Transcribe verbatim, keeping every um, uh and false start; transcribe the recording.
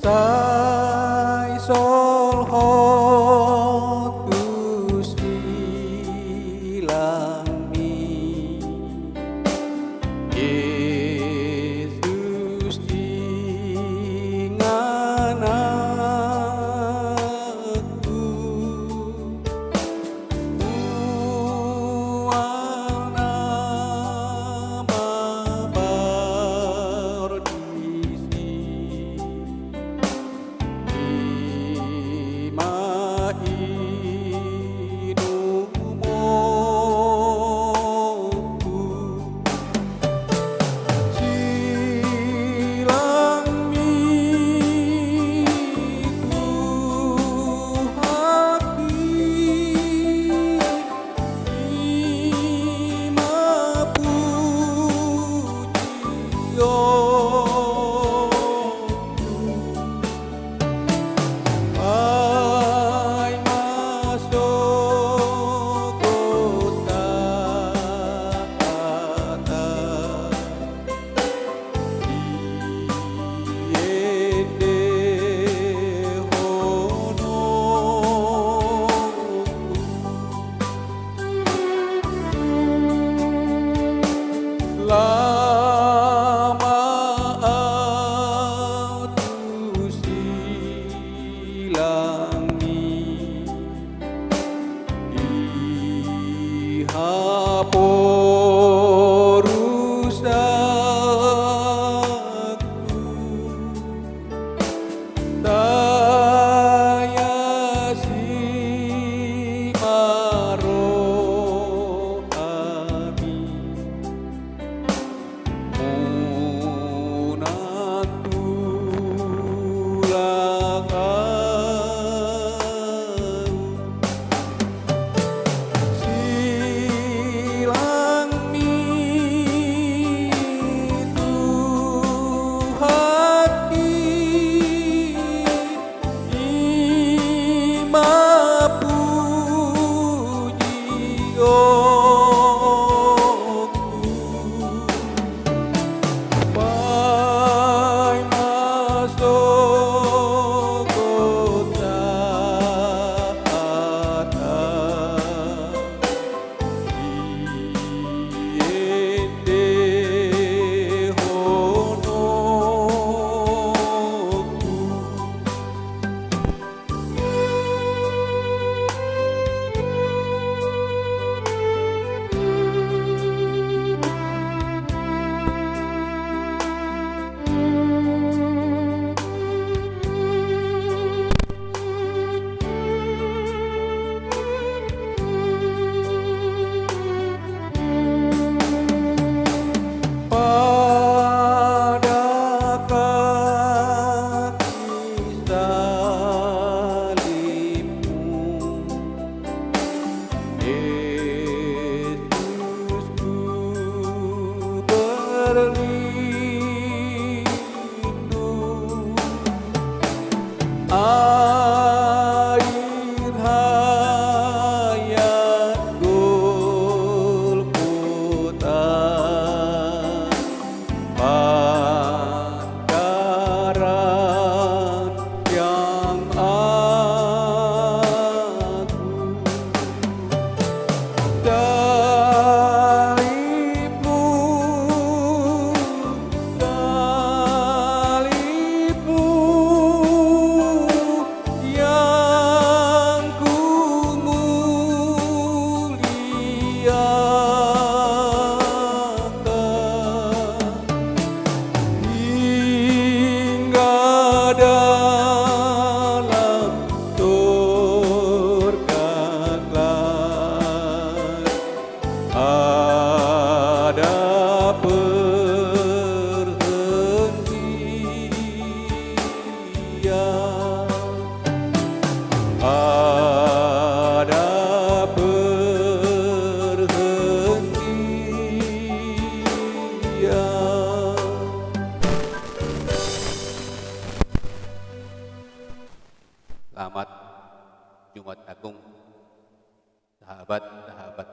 Sai solhot tu silangni Jesus di ingananku. Mual na mabar disi, i ma inumon. Silangni Tuhanki, i ma pujionku. Ai ma sogot hata di endehononku. Lama au tu silangni, di haporusanku. Sai asi ma rohami, unang tulak au. Silangni Tuhanki, i ma pujionku. Ai ma sogot hata di endehononku. Pada kaki salibmu, Yesusku, berlindung. Air hayat Golgota, pantaran yang agung. Salibmu, salibmu yang kumuliakan, hingga dalam surga kelak ada perhentian, ada perhentian. Selamat Jumat Agung, sahabat, sahabat,